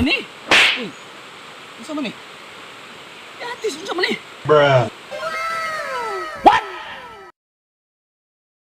ni? Uy. Unsa man ni? Yatis, unsa man ni? Bruh.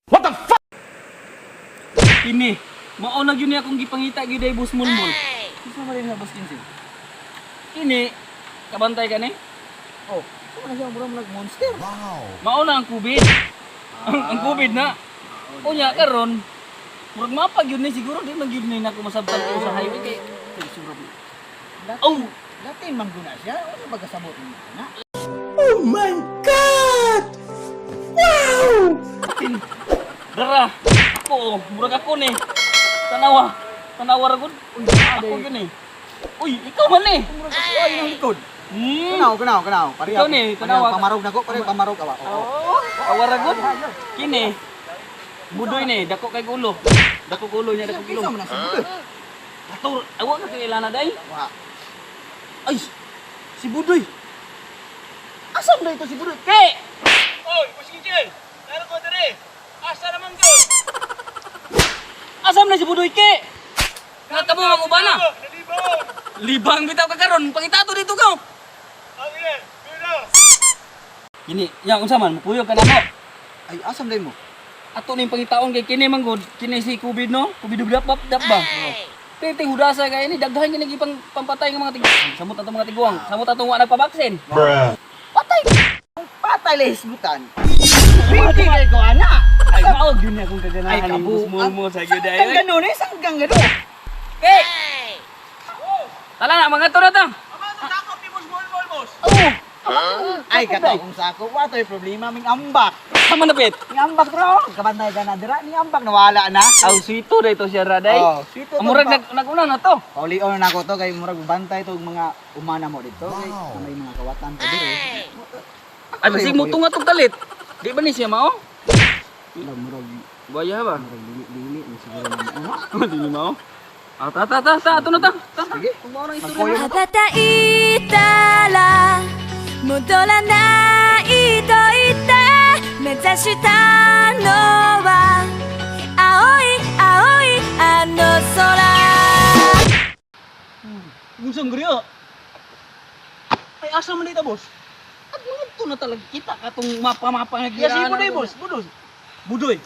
What the fuck? Kini, mao na gyud ni akong gipangita gyud ay Boss Mulmul. Unsa man ni Boss Kinsey? Kini, kabantay ka ni? Oh, so man siya murag murag monster. Mao na ang COVID. Ang COVID na. Unya karon, murag mapag yun ni siguro di man gyud ni nako masabtan ko sa highway kay kay siguro. Latin, Oh! Latin man guna siya. Unsa ba kasabot mo na? Tin. Dara. Ako oh, murag ako ni. Tanawa. Tanawa ra gud. Uy, ako yun eh. Uy, ikaw man eh. Murag ako ay nang likod. Hmm. Kanaw, kanaw, kanaw. Pareho. Ikaw ni, tanawa. Pamarog nako, pareho pamarog awa. Oo. Oh, awa ra gud. Kini. Budoy ni, dako kay gulo. Dako gulo niya, dako gulo. Kinsa man na si Budoy? Ato, awa ka kay ilana day. Wa. Ay, si Budoy. Asam na ito si Budoy? Ke! Oy, Boss Kincel! Meron ko dire! Asa naman ko? Asam na si Budoy ke? Nga kamo ang ubana. Nalibang! Libang bitaw ka karon, pangitato dito ka. Ang ina! Pero! Kini, yang unsa man, mukuyog ka namo. Ay, asam day mo? Ato ning pangitaon kay kini man gud, kini si COVID no? COVID dap dap dap ba? Tete hudasa kay ni daghan kini gipang pampatay ng mga tig. Samot ato mga tiguang, samot atong wa nagpabaksin. Bruh. Patay. Patay lehis butan. Pwede kay ko ana. Ay, mao gyud ni akong Ay, kaganahan ni kabu. Boss mo sa gyud Sanggang ay. ganun eh, sanggang ganun. Ke! Tala na mga to na ta. Aba, takot ni Boss Molmol, boss! Oh, Ay, katong sako. Wa to'y problema, ming ambak. sama na pit. Ning ambak bro. Kabantay ka na dira, ning ambak nawala na. Aw sito dito siya raday. Oh, sito to Murag pa. nag naguna na to. Paulion na nako to kay murag bantay to og mga umana mo dito kay na may mga kawatan pa diri. Ay basig mo tunga tong kalit. Di ba ni siya mao? Wala, murag Buaya ba? murag dili-dili ni siguro na ano. Di ni mao. Ah, ta ta ta ta ato na ta. Ta. Sige. Kung mao nang istorya. Magkuyo. 羽ばたいたら戻らないと言って目指したのは青い青いあの空 Unsang griya? Ay, asa man dito, boss? At mga to na talaga kita katong mapa-mapa nga Ya, si giraan. Budoy, boss. Budoy. Budoy.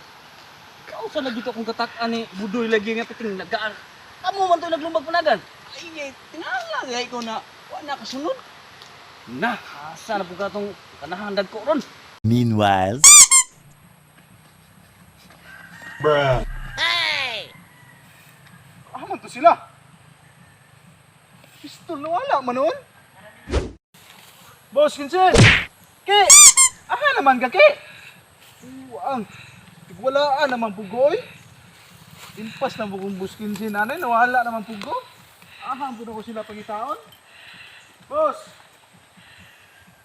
Kausa lagi to akong katak-an ni Budoy lagi nga piting nagaan. Kamo man to naglumbag panagan. Ay, eh, tingala gay ko na wa na kasunod. Na, asa na po ka tong kanahan dagko ron. Meanwhile. Bruh. Ah, man to sila. Pistol nawala man noon. Boss Kinsel! Ki! Aha naman ka, Ki! Uang! Tigwalaan naman pugoy. Impas na bukong Boss Kinsel, nanay. Nawala naman pugo. Aha, po na ko sila pagitaon. Boss!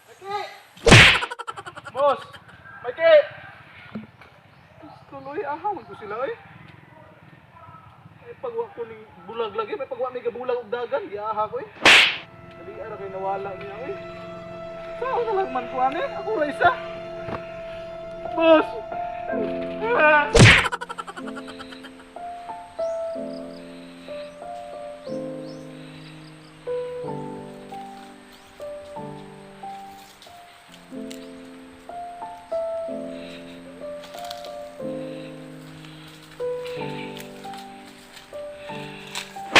Maki! Boss! Maki! Pistol, oy. Aha, man ko sila, oy. Ay pagwa ko ning bulag lagi, may pagwa may gabulag og dagan, giaha ko eh. Dali ara kay nawala niya oy. Sao na lang man ko ane? Ako ra isa. Boss. Ah!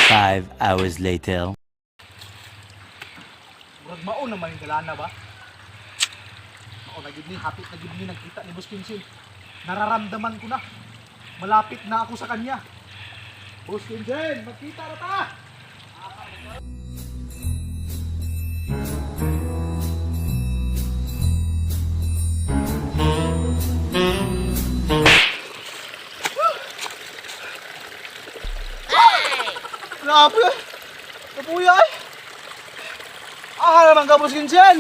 Five hours later. Murag mao naman yung dalana ba? Mao na gid ni, hapit na gid ni nagkita ni Boss Kinsin. Nararamdaman ko na. Malapit na ako sa kanya. Boss Kinsin, magkita na ta! Grabe! Kapuya eh! Ah, naman ka, Boss Kinsin!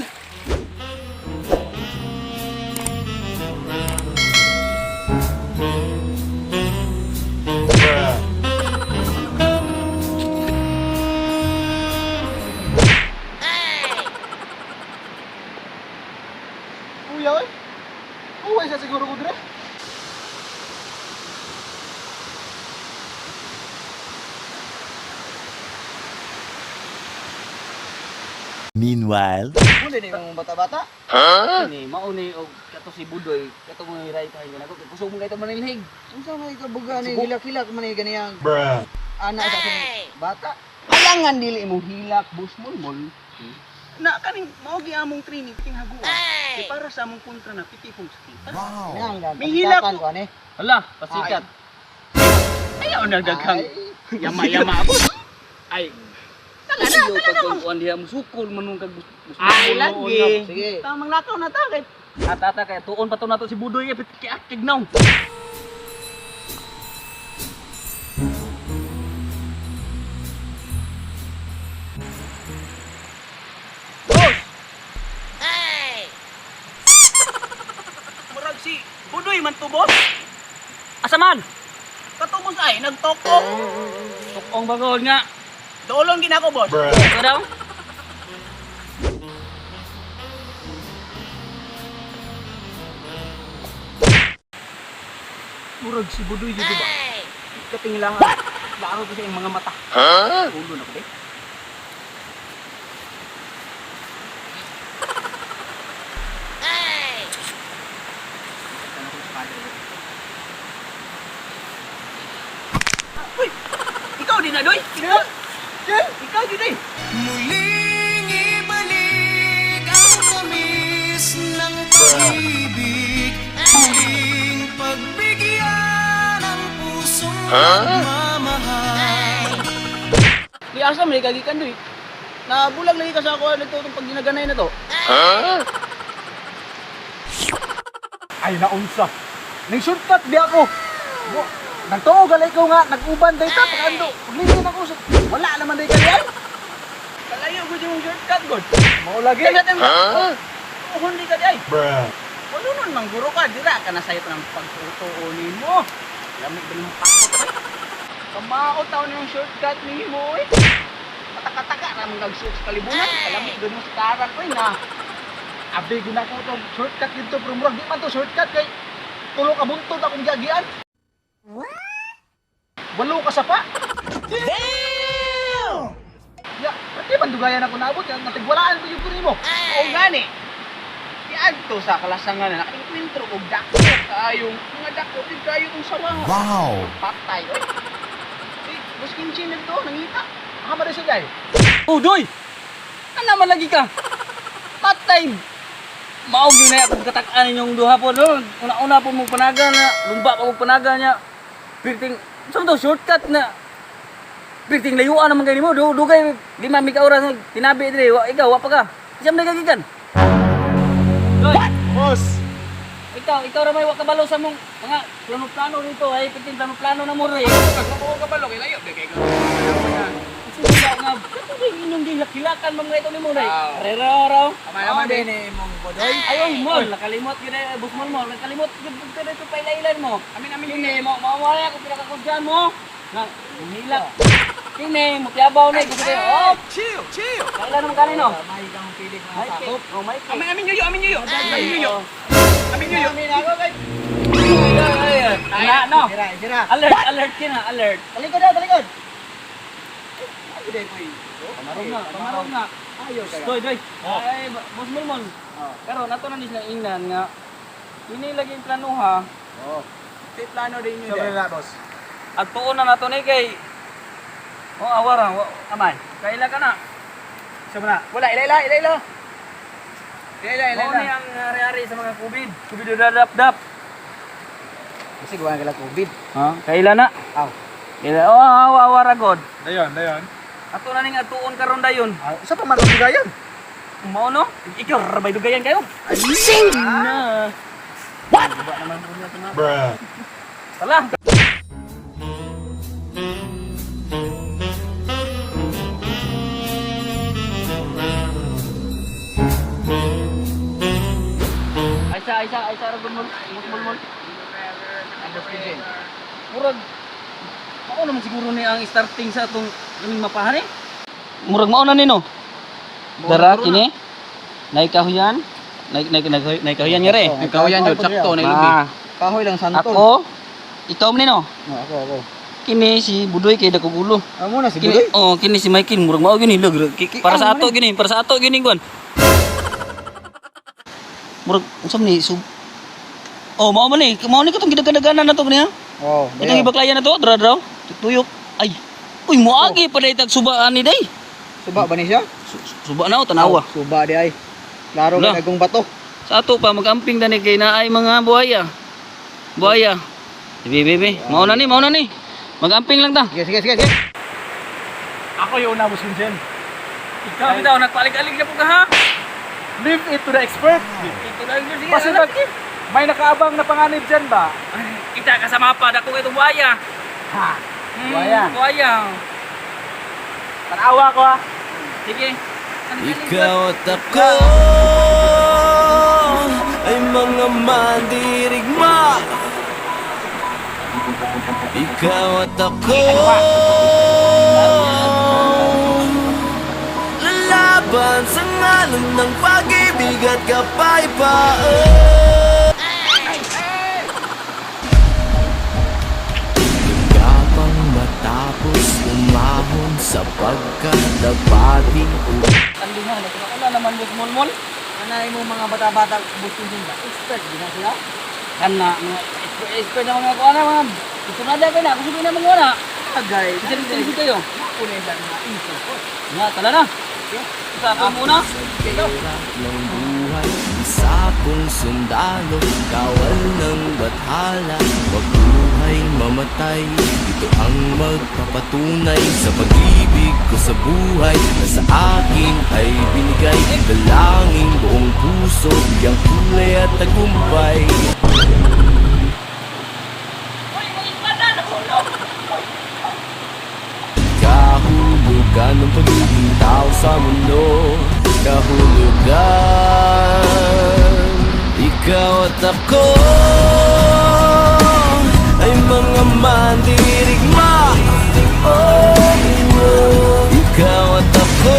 Bruh. Kuya, oy. Uwi siya siguro ko dire. Meanwhile. Muli ni mong bata-bata. Kini mao ni og kato si Budoy, kato mo ray pa nako kay kusog mo kay to manilhig. Unsa may kabuga ni Subo. hilak-hilak man ni ganiyang ana sa atong bata. Alangan dili imong hilak, boss Molmol. Na kaning mao gi among training ting haguan. Kay para sa among kontra na piti kong sakita. Nang May hilak ko ani. Hala, pasikat. Ayaw nagdaghang yama-yama, boss. Ay, Tala na, tala na. Kuan diha mo sukol man nung kag ay lagi. Sige. Tamang lakaw na ta kay Atata kay tuon pa to nato si Budoy eh kiakig naw. Boss. Murag si Budoy man to, boss. Asa man? Kato boss ay nagtoko. Tukong bagol nga. Doolon ginako, boss. Ito daw. Murag si Budoy dito ba? Katinglangan. Laro ko sa iyong mga mata. Huh? Ulo na ko, be. Uy! Ikaw din na, Doy! Ikaw! Ikaw din, Doy! Muling ibalik ang tamis ng pag-ibig. Muling pagbigyan ang pusong nagmamahal. Di asa man kagikan, Doy. Nabulag lagi ka sa ako nito itong pag ginaganay na to. Ay naunsa. Ning shortcut di ako. Nagtuo galay ko nga nag-uban day ta pagando. Paglingin ako sa wala naman day kalian. Kalayo ko yung shortcut, God. Mao lagi. Kaya natin, huh? Tuhon di ka di ay. Wala nun, mangguro ka. Dira ka na sa'yo ng pagtutuo mo. Lamig ba ng pakot, eh? Kamao taon yung shortcut ni mo, eh. Patakataka na mong nagsuot sa kalibunan. Kalamig doon mo sa tarak, eh, na. Abi ginako tong shortcut dito pero murag di man to shortcut kay tulo ka buntod akong giagian. Walo ka sapa. Damn! Ya, pati man dugayan ako naabot yan, natigwalaan ko yung nimo. Oo gani. Diadto sa kalasangan na nakainkwentro og dako kaayong mga dako gid kayo tong sawa. Wow. Patay, oy. Eh, Boss Kimchi nagto, nangita. Hama rin siya day. Budoy. Ana man lagi ka. Patay. Mao gyud na akong katak-an ninyong duha po no. Una-una po mong panaga na, lumba pa mong panaga niya. Pirting sa to shortcut na. Pirting layuan naman kay nimo, dugay 5 mi ka oras na tinabi dire, wa ikaw wa pa ka. Siyam na gagikan. Doy, Boss. ikaw ra may wa kabalo sa mong mga plano-plano dito ay pirting plano-plano na mo ro. Pag ko kabalo kay layo, kay ko. Sila nga, katong inyong gilakilakan mga ito ni mo ray. Ah. Rera raw. Tama naman din ni imong bodoy. Ay, oy, mol, nakalimot gyud ay boss mol mo, nakalimot gyud ka dito pailailan mo. Amin amin Kini mo, mawala ako pinakakudyan mo. Na, humilak. Kini, mutiabaw na gusto kayo. Oh, Chill, chill. kailan naman kanino? May kang pilig mga Mike, sakop. oh, Mike. Amin amin yoyo, amin yoyo. Amin yoyo. Amin yoyo. Amin ako kay. Na, no. Sira, sira. Alert, alert kina, alert. Talikod daw, talikod. Ay, day ko. Pamarong na, pamarong na. Ayo kaya. Doy, doy. Ay, boss mol mol. Karon ato na ni silang ingnan nga kini lagi yung plano ha. Oh. May plano din yun. Sobre na, boss. At tuon na nato ni kay Oh, awara, Aman. kaila ka na. Sama na. Wala, ila ila, ila ila. Ila ila, ila Mao ila. ni ang ari-ari sa mga COVID. COVID dadap dap. Kasi gawa na COVID. Ha? Kaila na. Aw. Kaila. Oh, awa awara god. Dayon, dayon. Ato na ning atuon karon dayon. Ah, Isa pa man ang dugayan. Mao no? Ikaw rabay dugayan kayo. Sing na. What? naman po niya tama. Bruh. Tala. Aysa, aysa, aysa ra gud mol, mol, mol. Murag mao naman siguro ni ang starting sa atong kaming mapahan eh. Murag mao na ni no. Dara kini. Nay kahuyan. Nay nay nay, nay kahuyan nga re. Kahuyan jud, sakto, Ah, Kahoy lang santol. ako ikaw man ni no. No, ako, ako. Kini si Budoy kay dako ulo. Amo na si Kini, Budoy. oh, kini si Maikin murag mao gini lag. Para sa ato gini, para sa ato gini kuan. Murag unsa man ni sub. Oh, mao man ni, mao ni katong gidagadanan na to niya. Oh, Itong ibaklayan na to, draw draw. Tuyok. Ay. Uy, moagi pa day tag suba ani day. Suba ba ni siya? Suba na oh, tanawa. Oh, suba di ay. Klaro Wala. kay nagong bato. Sa ato pa magamping dani kay naay mga buhaya. Buhaya. Bibi, bibi. Mao na ni, mao na ni. Magamping lang ta. Sige, sige, sige, sige. Ako yung una, Boss Kinsin. Ikaw bitaw nagpalig-alig na po ka ha. Leave it to the expert. Ito na yun, sige. Kasi pag may nakaabang na panganib dyan ba? Kita ka sa mapa, dako kay itong buhaya. Ha! Buhaya. Buhaya. Tanawa ko ha. Sige. Ikaw at ako ay mga mandirigma. Ikaw at ako lalaban sa ngalan ng pag-ibig at kapayapaan. Gapang matapos umahon sa pagkadapati. Tandingan, wala naman mo small. Anay mo mga bata-bata bustin din ba? Expert di na sila. Kana mga expert, expert na mga kuha na mga. Ito na dahil na, kung na mga wala. Agay. Isa rin kayo. Kunay lang mga info. Nga, tala na. Isa ako muna. Ng buhay, isa kong sundalo, kawal ng bathala. Wag buhay mamatay, ito ang magpapatunay sa pag-ibig ko sa buhay na sa akin ay binigay. Dalangin buong puso, bigyang kulay at tagumpay. Kahulugan ng pagiging tao sa mundo. Kahulugan. Ikaw at ako ay mga mandirigma. Oh. Ikaw at ako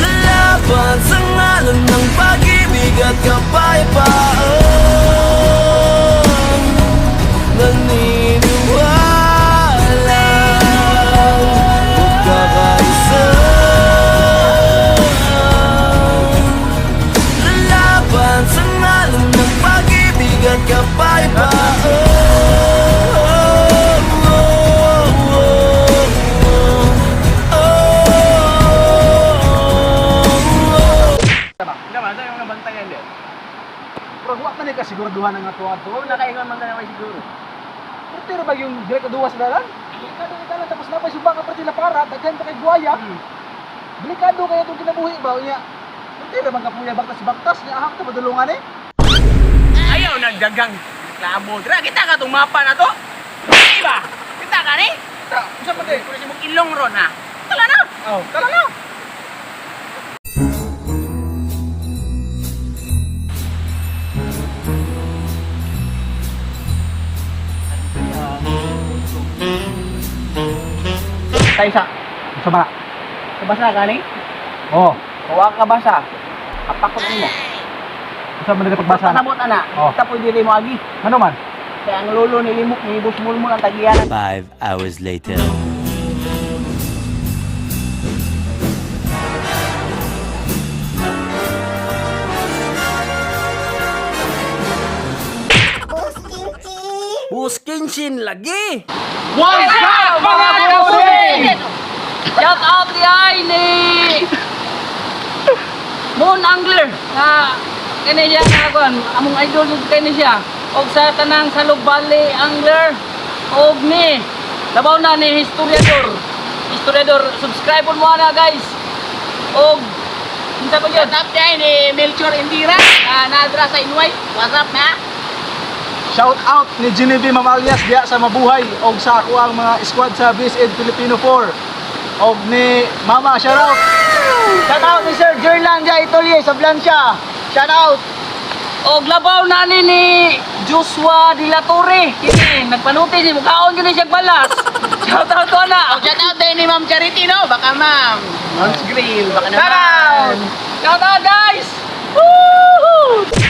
lalaban sa ngalan ng pag-ibig at kapayapaan. Naniniwala magkakaisa. Lalaban sa ngalan ng pag-ibig at kapayapaan. Tama, tama yung nabantayan din. Pero wa man ni kasiguraduhan ang ato ato. Nakaingon man na may siguro. Pero tiro ba yung direct duwa sa dalan? Delikado kay dalan tapos napay suba ka perti la para, daghan pa kay buhaya. Delikado kay itong kinabuhi ba unya. Pero tiro bang kapuya baktas baktas nya ahak ta padulungan eh. Ayaw nagdagang reklamo. Dra, kita ka itong mapa na to. Di ba? Kita ka ni? Ta, usa pa te. Kung si mong ilong ron ha. Tala na. Oh, tala na. Tayo sa. Sa ba? Sa basa gani? Oh, Kuha ka basa. Apakot nimo. usa man dili pagbasa na. Pasabot ana. Oh. Kita pwede rin mo agi. Ano man? Kaya ang lolo ni Limok ni Boss Mulmul ang tagiyanan. 5 hours later. Buskinsin lagi. What's up mga bossing? Shout out di ay ni Moon Angler nga kini siya nga kuan among idol jud kini siya og sa tanang Salog Valley Angler og ni labaw na ni Historiador. Historiador, subscribe mo na guys. Og unsa pa yun? What's up day ni Melchor Indira? Nadra sa Inway. What's up na? Shout out ni Genevieve Mamalias diya sa Mabuhay og sa ako ang mga squad sa BSN Filipino 4 og ni Mama, shout out. Shout out ni Sir Jerlan Jai Itolie sa Blancia. Shout out. Og labaw na ni Joshua de la Torre. Kini nagpanuti si mukaon gyud ni siya balas. Shout out to na. Shout out din ni Ma'am Charity no. Baka ma'am. Mom's Grill. Baka naman. Shout out. Shout out guys. Woohoo!